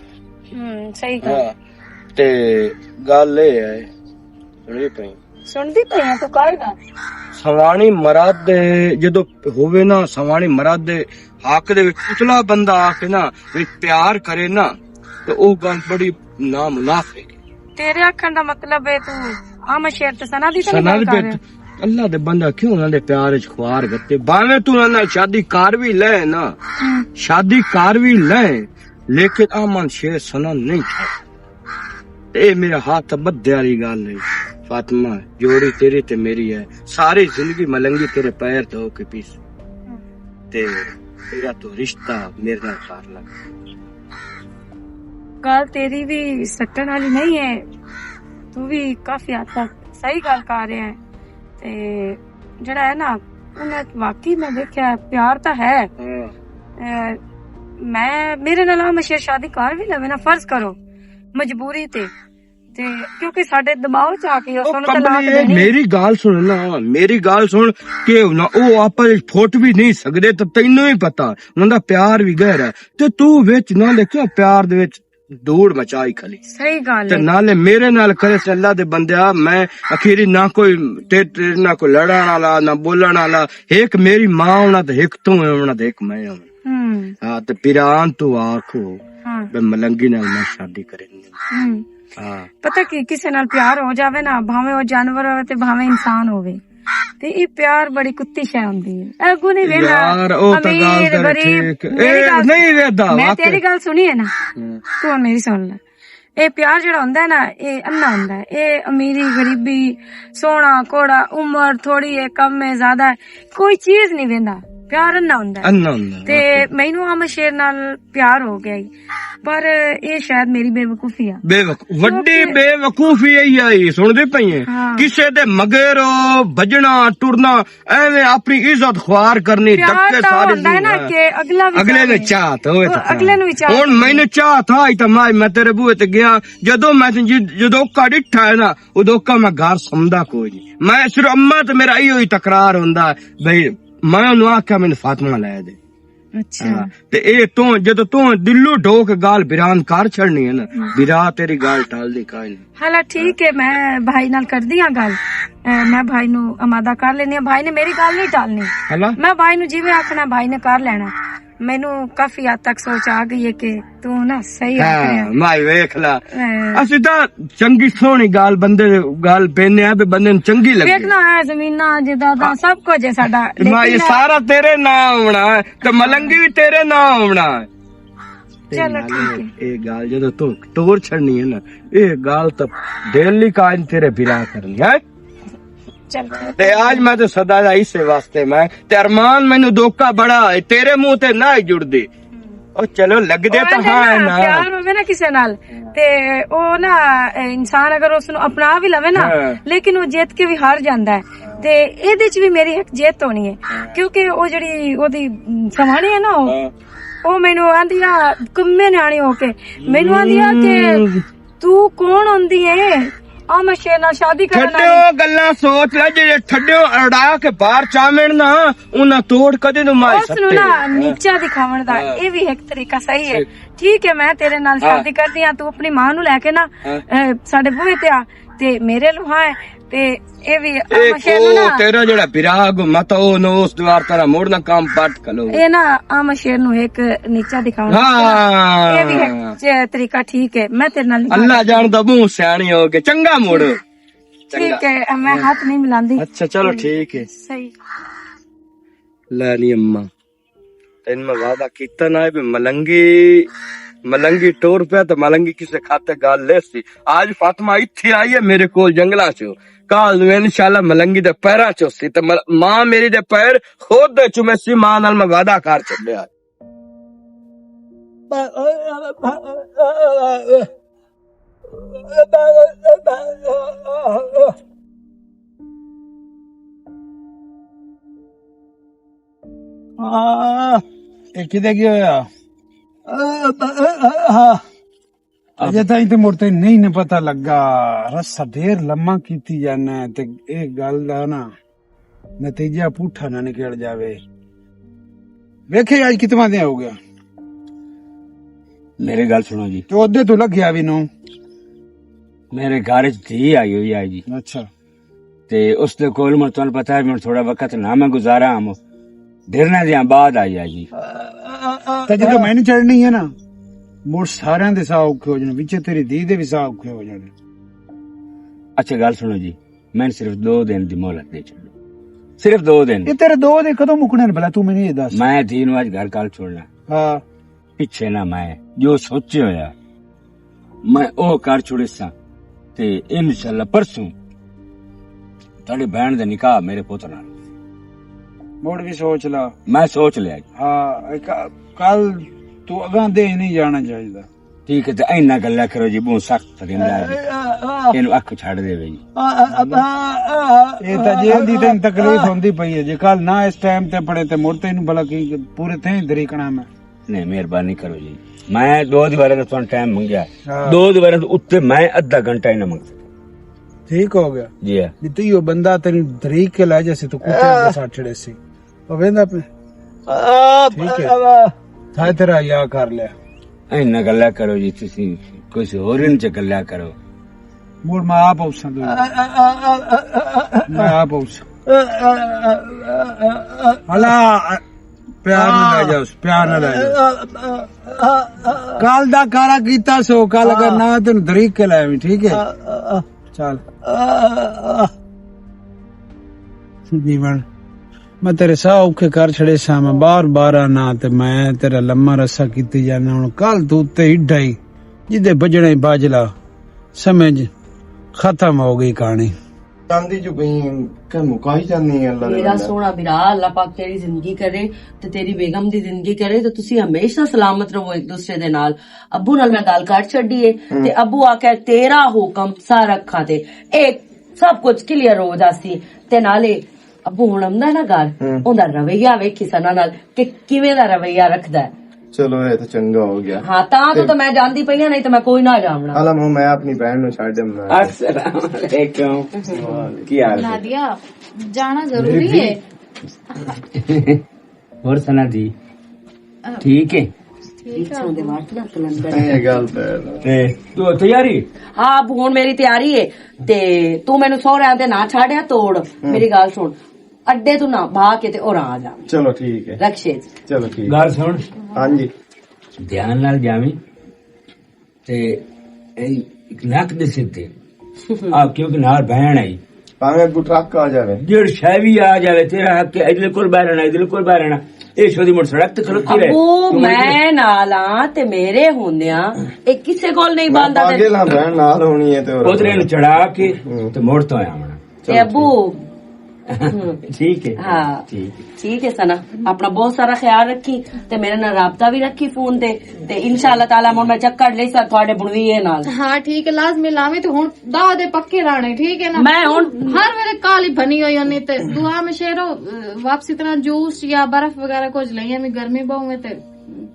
ہوں، صحیح گل۔ ہاں۔ تے گل اے ہے، سن دی پئی؟ سن دی پئی ہاں، تو کر گل۔ سوانی مراد دے، جدوں ہووے نا، سوانی مراد دے حق دے وچ اتلا بندہ آ کے نا، وچ پیار کرے نا، تے او گل بڑی نامناسب ہے۔ تیرے آکھن دا مطلب ہے تو آم شیر تے سنا دی تے نہیں سنا گل دی کر پہ رہا؟ اللہ دے بندہ کیوں انہاں دے پیار وچ خوار گتے؟ باویں تو انہاں نال شادی کر وی لے نا، ہوں۔ شادی کر وی لے، لیکن آمن شیر سنا نہیں چھوڑ۔ اے میرا ہاتھ بدھے والی گل ہے۔ فاطمہ، جوڑی تیری تے میری ہے۔ ساری زندگی ملنگی تیرے پیر دھو کے پیس۔ تے تیرا تو رشتہ میرے نال کر لگ۔ گل تیری بھی سٹن والی نہیں ہے، تو بھی کافی حد تک صحیح گل کر رہا ہے۔ تے جڑا ہے نا، انہیں واقعی میں دیکھیا پیار تاں ہے۔ ہاں۔ اے، میں، میرے نال ہمیشہ شادی کر بھی لوے نا، فرض کرو، مجبوری تے۔ تے کیونکہ ساڈے دماغ چ آ کے او سن طلاق کملی، دینی۔ میری گل سن نا، میری گل سن کہ نہ او آپس وچ پھٹ بھی نہیں سکدے، تے تینوں ہی پتا، انہاں دا پیار بھی گہرا ہے۔ تے تو وچ نہ لکھیا پیار دے وچ دھوڑ مچائی کھلی۔ صحیح گل تے ہے۔ نالے میرے نال کرے سے اللہ دے بندیا، میں اخیری نہ کوئی تے، تے نہ کوئی لڑن والا، نہ بولن والا، ایک میری ماں ہونا تے ایک تو ہونا تے ایک میں ہونا۔ ہوں۔ ہاں، تے پیران تو آکھو، ہاں۔ بے ملنگی نال میں شادی کرنی۔ ہوں۔ ہاں۔ پتہ کی، کسے نال پیار ہو جاوے نا، بھاویں او جانور ہوے تے بھاویں انسان ہوے، تے اے پیار بڑی کتی شے ہوندی ہے۔ اے اگوں نہیں ویندا، یار، او تاں گل امیر، تیری غریب، ٹھیک۔ میری اے گل، نہیں ویندا، میں واقعی۔ تیری گل سنی ہے نا، ہوں۔ تو میری سن لے۔ اے پیار جڑا ہوندا ہے نا، اے انا ہوندا ہے۔ اے امیری، غریبی، سوہنا، کوڑا، عمر تھوڑی ہے، کم ہے، زیادہ ہے، کوئی چیز نہیں ویندا۔ پیار انا ہوندا ہے۔ انا ہوندا ہے، تے واقعی۔ مینوں آم شیر نال پیار ہو گیا ہی۔ پر اے شاید میری بے وقوفی آ۔ بے وقو-، وڈی بے وقوفی اے آئی، سن دے پئی ہیں؟ ہاں۔ کسے دے مگر بھجنا، ٹرنا، ایویں اپنی عزت خوار کرنی، پیار ڈکے تاں سارے ہوندا ہے نا، ہاں۔ کہ اگلا وی اگلے نے چاہے۔ چاہت ہوئے او تے اگلے نوں وی چاہت ہن ہوئے۔ مینوں چاہت آئی تے میں، میں تیرے بوہے تے گیا۔ جدوں میں جد-، جدوں کا ڈٹھا ہے نا، ادوں کا میں گھر سمدا کوئی نہیں۔ میں صرف اماں تے میرا ایہو ہی تکرار ہوندا ہے، بھئی میں انہوں آکھیا مینوں فاطمہ لے دے۔ اچھا۔ ہاں، تے اے تو جدوں تو دلوں ڈھو کے گال بیران کر چھڑنی ہے نا، ہاں۔ بیرا تیری گال ٹال دی کائے نہیں۔ ہلا ٹھیک ہے، میں بھائی نال کردی ہاں گل۔ اے، میں بھائی نو آمادہ کر لینی ہاں، بھائی نے میری گل نہیں ٹالنی۔ ہلا؟ میں بھائی نو جویں آکھنا بھائی نے کر لینا۔ مینوں کافی حد تک سوچ آ گئی ہے کہ تو نا صحیح آکھ رہا۔ ہاں، مائی ویکھ لا۔ ہاں۔ اسی تاں چنگی سوہنی گل بندے، گل پینے آ، بندے نوں چنگی لگے۔ ویکھنا ہے زمیناں جائیداداں سب کچھ ہے ساڈا، لیکن یہ سارا تیرے ناں ہونا ہے، تے ملنگی بھی تیرے ناں ہونا ہے۔ چلو ٹھیک ہے۔ اے گل جدوں تو ٹور چھڑنی ہے نا، اے گل تو ڈیلی کائن تیرے بھرا کرنی ہے۔ چل ٹھیک تے ہے۔ آج میں تے سدا دا اسے واسطے میں، تے ارمان مینوں دھوکا بڑا ہے، تیرے منہ تے نہ ہی جڑدی۔ او چلو، لگدے او تاں آندے ہاں نا، نا۔ پیار ہووے نا کسے نال، تے او نا، اے، انسان اگر اس نوں اپنا وی لوے نا، ہاں۔ لیکن او جیت کے وی ہار جاندا ہے۔ تے ایہدے چ وی میری ایک جیت ہونی ہے، ہاں۔ کیونکہ او جڑی اودی سوانی ہے نا، او، ہاں۔ او مینوں آندی آ، کمے نیانی ہو کے، مینوں آندی آ کہ ہم۔ تو کون ہوندی ہے؟ آ میں شیر نال شادی کرن ٹھڈے والی۔ او گلاں سوچ لے، جے ٹھڈے اڑا کے باہر چاوݨ نا، انہاں توڑ کدے نوں مار اس نوں سٹے۔ نا نیچا دکھاوݨ دا، ہاں۔ اے وی ایک طریقہ صحیح ہے۔ ٹھیک۔ ٹھیک ہے، میں تیرے نال ہاں۔ شادی کردی ہاں، تو اپنی ماں نوں لے کے نا، ہاں۔ اے، ساڈے بوہے تے آ، تے میرے لوہا ہے، تے اے وی اے آ مشیر نوں کو نا۔ تیرا جڑا براگ مت او نو اس دوار تیرا موڑ نہ کام پٹ کلو۔ اے نا، آ مشیر نوں ایک نیچا دکھاوݨ دا۔ ہاں۔ اے وی ایک چ-، طریقہ ٹھیک ہے، میں تیرے نال نبھا اللہ جاندا، بہوں سیاݨی ہو کے چنگا موڑ۔ ٹھیک ہے، میں ہاتھ نہیں ملاندی۔ اچھا، چلو ٹھیک ہے۔ صحیح۔ لے نی اماں، تین میں وعدہ کیتا نہ ہے بھی ملنگی، ملنگی ٹور پیا تے ملنگی کسے کھاتے گال لے سی۔ آج فاطمہ اتھے آئی ہے میرے کول جنگلاں چ۔ کال نوں انشاءاللہ ملنگی دے پیراں چ سی تے مل-، ماں میری دے پیر خود دے چومے سی، ماں نال میں وعدہ کر چھڈیا۔ آہ، اے کدے گیا ہویا؟ اجے تائیں تے مڑ تے نہیں نہ پتہ لگا۔ رسا دیر لمحہ کیتی جانا ہے تے اے گل دا نا نتیجہ پوٹھا نہ نکل جاوے۔ ویکھے اج کتنا دن ہو گیا۔ میرے گل سنو جی۔ تے اودے تو لگیا وی نو۔ میرے گھر وچ دھی آئی ہوئی ہے جی۔ اچھا۔ تے اس دے کول من تانوں پتہ ہے، من تھوڑا وقت نہ میں گزارا ہم۔ ڈرنا دیاں بعد آئی ہے جی۔ تے جدوں میں نہیں چڑھنی ہے نا، مڑ سارے دے ساہ اوکھے ہو جانے، وچے تیری دھی دے بھی ساہ اوکھے ہو جانے۔ اچھا گل سنو جی، میں صرف دو دن دی مہلت دے چھڈو، صرف دو دن۔ یہ تیرے دو دن کدوں مکنے نے بھلا، تو مینوں یہ دس۔ میں دھی نوں اج گھر کل چھوڑنا۔ ہاں۔ پچھے نہ میں جو سوچے ہویا، میں او کر چھوڑے سا۔ تے انشاءاللہ پرسوں تہاڈے بہن دا نکاح میرے پتر نال۔ مڑ بھی سوچ لا۔ میں سوچ لیا جی۔ ہاں، ایک کل تو اگاں دے نہیں جانا چاہیے۔ ٹھیک ہے، تے اینا گلا کرو جی، بہت سخت فریم لا جی۔ اینو اکھ چھڑ دے بھائی۔ اے تے جیل دی تین تکلیف ہوندی پئی ہے، جے کل نہ اس ٹائم تے پڑے تے مڑ تینوں بھلا کی پورے تھیں دریکنا میں۔ نہیں، مہربانی کرو جی، میں دو دیوارے دا تھوڑا ٹائم منگیا۔ ہاں۔ دو دیوارے دے اُتے میں ادھا گھنٹہ ہی نہ منگ سکتا۔ ٹھیک ہو گیا۔ جی ہاں۔ نہیں تو یہ بندہ تینوں دریک کے لے جاسی تو کتے دے ساتھ چھڑے سی۔ او ویندا پے۔ ٹھیک ہے۔ تھا تیرا یا کر لیا۔ اینا گلا کرو جی، تسی کوئی ہور ان چ گلا کرو۔ مڑ میں آپ اوساں تو۔ میں آپ اوساں۔ ہلا، پیار نہ لے جاؤ، پیار نہ لے جاؤ۔ کل دا کارا کیتا سو، کل اگر نہ تینوں دریک کے لے آویں، ٹھیک ہے؟ چل۔ جیون، میں تیرے ساہ اوکھے کر چھڑے سا، میں بار بار آنا تے میں تیرا لمحہ رسا کیتی جانا۔ ہن کل تو اُتے ہی ڈائی، جدے بجنے باجلا، سمجھ ختم ہو گئی کہانی۔ چاندی جو کہیں کہ مکائی جاندی ہے اللہ دے میرا بندے۔ سوہنا بھرا، اللہ پاک تیری زندگی کرے تے تیری بیگم دی زندگی کرے تے تسی ہمیشہ سلامت رہو ایک دوسرے دے نال۔ ابو نال میں گل کر چھڈی ہے تے ابو آکھیا تیرا حکم سارا اکھاں تے، اے سب کچھ کلیئر ہو جاسی۔ تے نالے ابو ہن آندا ہے نا گھر، ہوں۔ اوندا رویہ ویکھی سنا نال کہ کیویں دا رویہ رکھدا ہے۔ چلو، اے تے چنگا ہو گیا۔ ہاں، تاں تو، تے تو میں جاندی پئی ہاں، نہیں تے میں کوئی نہ جاونا۔ علم ہوں، میں اپنی بہن نوں چھڈ دمنا۔ السلام علیکم۔ وعلیکم۔ کی حال ہے؟ نادیہ، جانا ضروری جی۔ ہے۔ اور سنا دی؟ ٹھیک ہے؟ ٹھیک ہے۔ اے گل تے تے تو تیاری؟ ہاں، اب ہن میری تیاری ہے۔ تے تو مینوں سوہرے دے نہ چھاڑیا توڑ۔ میری گل سن۔ اڈے تو نہ بھا کے تے اور آ جا۔ چلو ٹھیک ہے۔ رکشے چ۔ چلو ٹھیک۔ گل سن۔ ہاں جی۔ دھیان نال جاویں۔ تے اے نک دے سر تے۔ آ کیونکہ نال بہن آئی۔ پاویں اگوں ٹرک آ جاوے۔ جیڑ شے وی آ جاوے، تیرا حق ہے، ادھر کول باہر آنا، ادھر کول باہر آنا۔ اے شودی مڑ سڑک تے کھلوتی رہے۔ ابو، میں نال آں تے میرے ہوندیاں اے کسے کول نہیں باندا تے پاگل ہاں، بہن نال ہونی ہے تے اور ادھر اینو چڑھا کے تے مڑ تو آیا ہونا۔ اے ابو، ٹھیک ہے۔ ہاں۔ ٹھیک ہے۔ ٹھیک ہے سنا، اپنا بہت سارا خیال رکھی تے میرے نال رابطہ بھی رکھی فون تے، تے انشاءاللہ تعالیٰ ہن میں چکر لے سا تھوڑے بنویے نال۔ ہاں ٹھیک ہے، لازمی لاویں تے ہن دعا دے پکے رانے، ٹھیک ہے نا؟ میں ہن ہر ویلے کالی بنی ہوئی ہونی تے دعا میں شیرو، اہ، واپسی طرح جوس یا برف وغیرہ کچھ لئی، میں گرمی بہوں ہے تے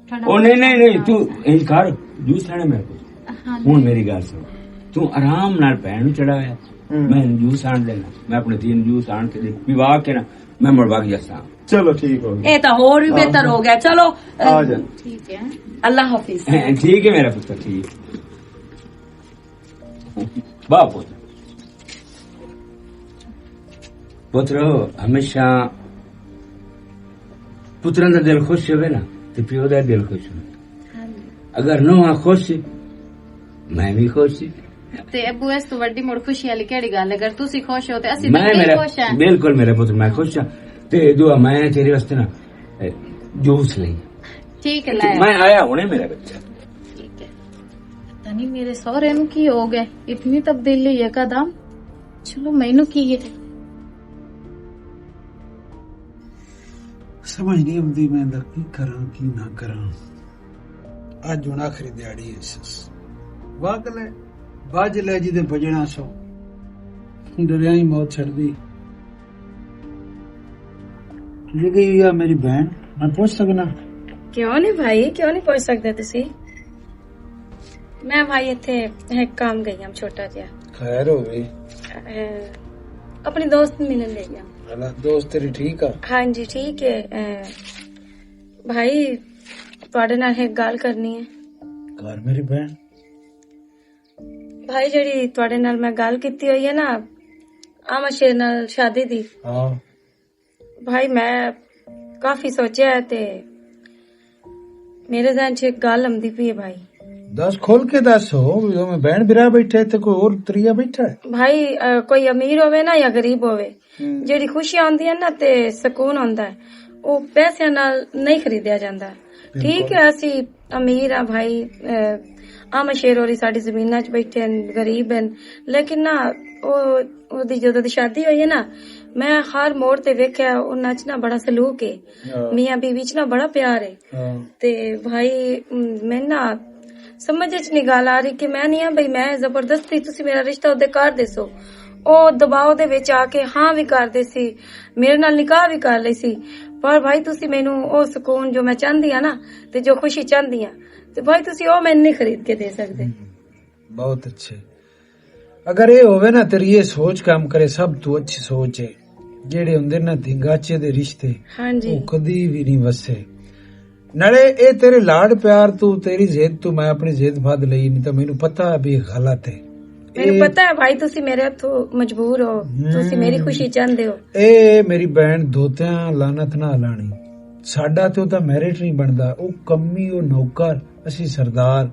ٹھنڈا۔ او نہیں، نہیں، نہیں، تو انج کر، جوس آنے میرے کو۔ ہاں۔ ہن میری گل سن، تو آرام نال بہن نوں چڑھایا، ہوں۔ میں جوس آن دینا، میں اپنے تین جوس آن کے دے، پیوا کے نا، میں مڑ بھاگ جاتا۔ چلو ٹھیک ہو گیا۔ اے تو ہور بھی بہتر ہو گیا۔ چلو، آ جا۔ ٹھیک ہے۔ اللہ حافظ۔ ٹھیک ہے میرا پتر، ٹھیک۔ واہ پتر۔ پترو، ہمیشہ پتراں دا دل خوش ہوئے نا، تے پیو دا دل خوش ہوئے۔ ہاں جی۔ اگر نوہاں خوش، میں بھی خوش۔ تے ابو، اس تو وڈی مڑ خوشی والی کیڑی گل ہے؟ اگر تسی خوش ہو تے اسی میں، میرا خوش ہیں۔ بالکل میرے پتر، میں خوش ہاں۔ تے دعا میں تیرے واسطے نا، اے، جوس لئی۔ ٹھیک ہے، لے۔ میں آیا ہنے میرا بچہ۔ ٹھیک ہے۔ پتہ نہیں میرے سہرے نوں کی ہو گیا، اتنی تبدیلی ہے قدم۔ چلو مینوں کی ہے۔ سمجھ نہیں آتی میں دا کی کراں، کی نہ کراں۔ اج ہن آخری دیہاڑی ہے سس۔ واہ گل ہے، باج لے جی دے بجنا سو۔ ڈریا ہی موت چھڑ دی۔ یہ گئی ہوئی ہے میری بہن، میں پوچھ سکنا؟ کیوں نہیں بھائی، کیوں نہیں پوچھ سکتے تسی؟ میں بھائی اتھے ایک کام گئی ہم چھوٹا جہا۔ خیر ہو گئی؟ اے، اپنے دوست ملن گئی ہم۔ دوست تیری ٹھیک آ؟ ہاں جی ٹھیک ہے۔ اے، بھائی، تواڈے نال ایک گل کرنی ہے۔ کر میری بہن۔ بھائی، جڑی تواڈے نال میں گل کیتی ہوئی ہے نا، آمد شیر نال شادی دی۔ ہاں۔ بھائی، میں کافی سوچیا ہے تے میرے ذہن چ ایک گل آمدی پئی ہے بھائی۔ دس، کھل کے دس، ہو بھی میں بہن برا بیٹھا ہے تے کوئی اور تریا بیٹھا ہے؟ بھائی، آ، کوئی امیر ہوے نا یا غریب ہوے، جیڑی خوشی آندی ہے نا تے سکون آندا ہے، او پیسے نال نہیں خریدیا جاندا۔ ٹھیک ہے، اسی امیر آ بھائی، آ، آمد شیر ہوری ساڈی زمیناں چ بیٹھے ہیں، غریب ہیں، لیکن نا، او، او دی جدوں دی شادی ہوئی ہے نا، میں ہر موڑ تے ویکھیا، انہاں چ نا بڑا سلوک ہے۔ میاں بیوی چ نا بڑا پیار ہے۔ تے بھائی، م، میں نا سمجھ اچ نہیں گل آ رہی کہ میں نہیں ہاں بھائی، میں زبردستی تسی میرا رشتہ اودے کر دیسو۔ او دباؤ دے وچ آ کے ہاں وی کر دیسی، میرے نال نکاح وی کر لیسی۔ پر بھائی، تسی مینوں او سکون جو میں چاہندی ہاں نا، تے جو خوشی چاہندی ہاں، تے بھائی، تسی او مینوں نہیں خرید کے دے سکدے۔ بہت اچھے۔ اگر اے ہووے نا، تیری اے سوچ کام کرے، سب تو اچھی سوچ ہے۔ جیڑے ہوندے نا دھنگاچے دے رشتے، ہاں جی۔ او کدی وی نہیں وسے۔ نالے اے تیرے لاڈ پیار تو، تیری ضد تو میں اپنی ضد بھد لئی، نہیں تاں مینوں پتہ ہے بھی غلط ہے۔ مینوں اے پتہ ہے بھائی، تسی میرے ہتھوں مجبور ہو، تسی میری خوشی چاہندے ہو۔ اے میری بہن، دھوتیاں لعنت نہ لانی۔ ساڈا تے او تاں میرٹ نہیں بندا، او کمی، او نوکر، اسی سردار۔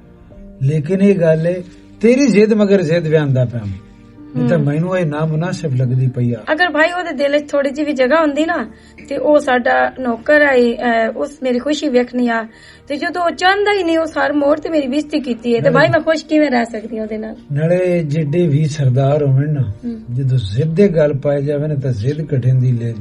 لیکن اے گل ہے، تیری ضد مگر ضد ویاندا پیا میں۔ نہیں تاں مینوں اے نامناسب لگدی پئی آ۔ اگر بھائی او دے دل وچ تھوڑی جی وی جگہ ہوندی نا، تے او ساڈا نوکر آئی، اے، اس میری خوشی ویکھنی آ۔ تے جدوں او چاہندا ہی نہیں، اس ہر موڑ تے میری بےزتی کیتی ہے، تے بھائی میں خوش کیویں رہ سکدی ہاں اودے نال؟ نالے جڈے وی سردار ہوون نا، جدوں ضد دے گل پائے جاوے نا، تاں ضد کٹھن دی لین۔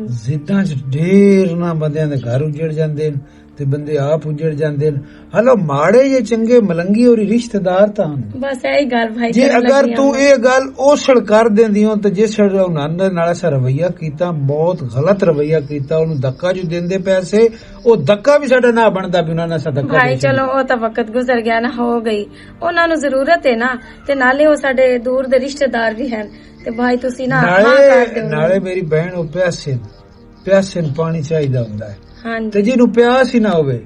ضداں چ ڈھیر نہ بندیاں دے گھر اجڑ جاندے نے تے بندے آپ اجڑ جاندے نے۔ ہلو، ماڑے جے چنگے ملنگی اور رشتہ دار تاں ہن۔ بس ایہی گل بھائی جے کرن اگر لگی تو ہاں۔ اے گل اوسڑ کر دیندی ہو تے جس انہاں دے نال اسا رویہ کیتا، بہت غلط رویہ کیتا، انہوں دھکا جو دیندے پے سے، او دھکا بھی ساڈا نہ بندا بھی انہاں نے اسا دھکا بھائی دے چھوڑیا۔ چلو، او تاں وقت گزر گیا نا، ہو گئی۔ انہاں نوں ضرورت ہے نا، تے نالے او ساڈے دور دے رشتہ دار بھی ہیں۔ تے بھائی تسی نا ہاں کر دیو۔ نالے میری بہن او پیاسے، پیاسے نوں پانی چاہیدا ہوندا ہے۔ ہاں جی۔ تے جنوں پیاس ہی نہ ہوے،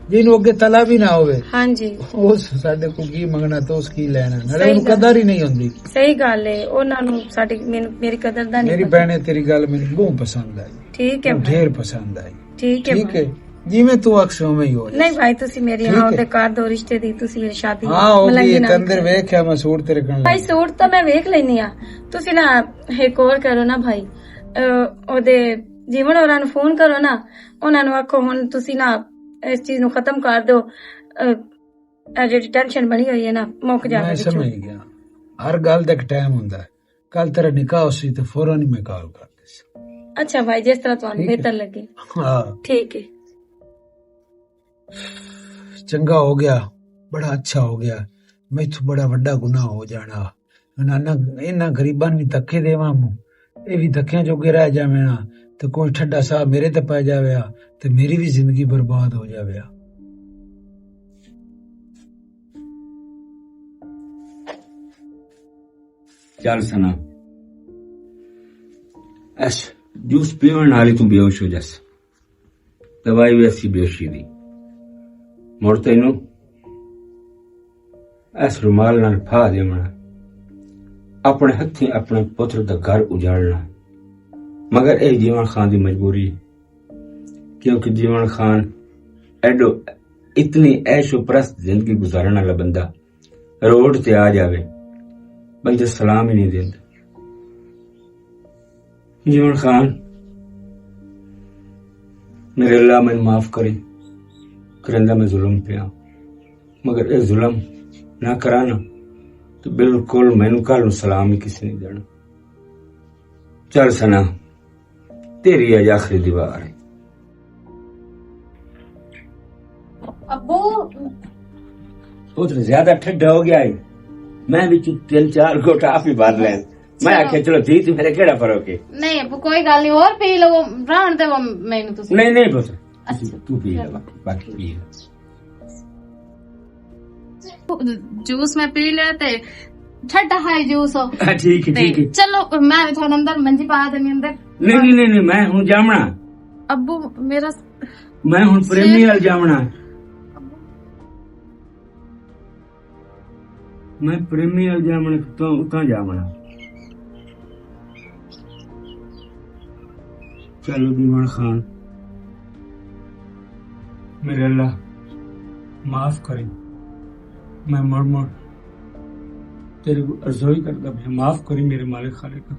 جنوں اگے طلب ہی نہ ہوے، ہاں جی۔ اس ساڈے کو کی منگنا تے اس کی لینا، نالے صحیح انہوں گل۔ قدر ہی نہیں ہوندی۔ صحیح گل ہے، انہاں نوں ساڈی، مین-، میری قدر دا نہیں میری پتہ۔ بہن، تیری گل مینوں بہت پسند آئی۔ ٹھیک ہے بھائی۔ ڈھیر پسند آئی۔ ٹھیک ہے ٹھیک بھائی۔ ہے۔ جیویں تو آکھسے اوویں ہی ہو جائے۔ نہیں بھائی، تسی میری ٹھیک ہاں ہے۔ دے کر دو رشتے دی، تسی میری شادی ہاں، او ملنگی بھی نال تندر کرو۔ ویکھیا میں سوٹ تیرے کن بھائی، لے۔ سوٹ تاں میں ویکھ لینی آ، تسی نا ایک اور کرو نا بھائی، اے، او دے جیون ہوراں نوں فون کرو نا، انہاں نوں آکھو ہن تسی نا اس چیز نوں ختم کر دو، اے، اے جڑی ٹینشن بنی ہوئی ہے نا، مک جاوے میں وچوں۔ سمجھ گیا، ہر گل دا ایک ٹائم ہوندا ہے۔ کل تیرا نکاح ہو سی تے فوراً ہی میں کال کر دے سی۔ اچھا بھائی، جس طرح تانوں ٹھیک ہے۔ بہتر لگے۔ ہاں۔ ٹھیک ہے۔ چنگا ہو گیا، بڑا اچھا ہو گیا۔ میتھوں بڑا وڈا گناہ ہو جانا۔ انہاں، انہاں غریباں نوں دھکے دیواں موں، اے وی دھکیاں جوگے رہ جاویں نا، تے کوئی ٹھڈا ساہ میرے تے پے جاوے آ، تے میری وی زندگی برباد ہو جاوے آ۔ چل سنا، اس جوس پیون نال ہی توں بے ہوش ہو جاس۔ دوائی وی اسی بے ہوشی دی۔ مڑ تینوں اس رومال نال پھا دیونا، اپنے ہتھیں اپنے پتر دا گھر اجاڑنا۔ مگر اے جیون خان دی مجبوری، کیونکہ جیون خان ایڈو، اتنی عیش و پرست زندگی گزارن والا بندہ روڈ تے آ جاوے، بندے سلام ہی نہیں دیندے۔ جیون خان، میرے اللہ، مینوں معاف کرے، کرندہ میں ظلم پیا، مگر اے ظلم نہ کرانا تو بالکل مینوں کل نوں سلام ہی کسی نہیں دینا۔ چل سنا، تیری اج آخری دیوار ہے۔ ابو، پتر زیادہ ٹھڈا ہو گیا ہے، میں وچ تین چار گھٹ آپ ہی بھر لین۔ میں آخیا، چلو دھی، تھی میرے کیڑا فرق ہے؟ نہیں ابو، کوئی گل نہیں، اور پی لو، رہن دے وہ، مینوں تسی۔ نہیں، نہیں پتر، اچھا۔ تو پی لے، باقی، باقی پی لے۔ جوس میں پی لیا تے ٹھڈا ہے جوس ہو۔ ہاں، ٹھیک ہے، تے ٹھیک ہے۔ چلو، میں تھوڑا اندر منجی پا دینی اندر۔ نہیں، نہیں، نہیں، نہیں، میں ہوں جامنا۔ ابو، میرا میں ہوں پریمی وال جامنا۔ میں پریمی وال جامنا، تو اتنا جامنا۔ چلو دیوان خان، میرے اللہ، معاف کریں۔ میں مڑ مڑ تیرے کو ارزوئی کردا پیا، معاف کریں میرے مالک خالق۔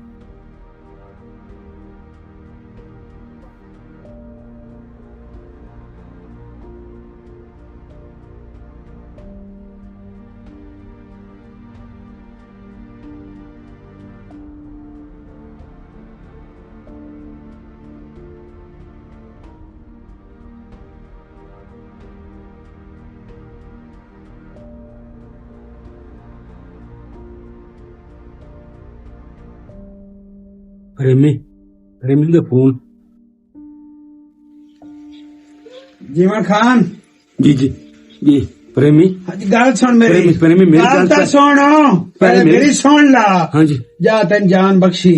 پریمی، پریمی دا فون۔ جیون خان۔ جی، جی، جی، پریمی۔ ہاں جی، گل سن میری۔ پریمی، پریمی، میری گل گل تاں سن۔ سن۔ پہلے پریمی۔ میری سن لا۔ ہاں جی۔ جا تین جان بخشی۔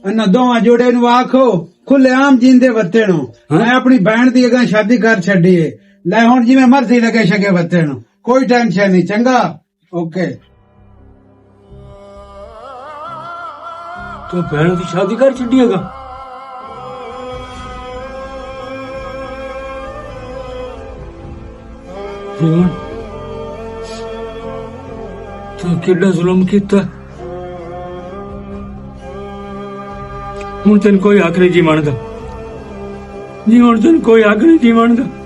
انہاں دوواں جوڑے نوں آکھو، کھلے عام جیندے وتے نوں۔ ہاں۔ میں اپنی بہن دی اگاں شادی کر چھڈی ہے۔ لے ہن جویں مرضی لگے شگے وتے نوں۔ کوئی ٹینشن نہیں، چنگا؟ اوکے۔ تو بہن دی شادی کر چھڈی ہے گا؟ جیون، تو کیڈا ظلم کیتا۔ ہن تین کوئی حق نہیں جیون دا۔ جیون، تین کوئی حق نہیں جیون دا۔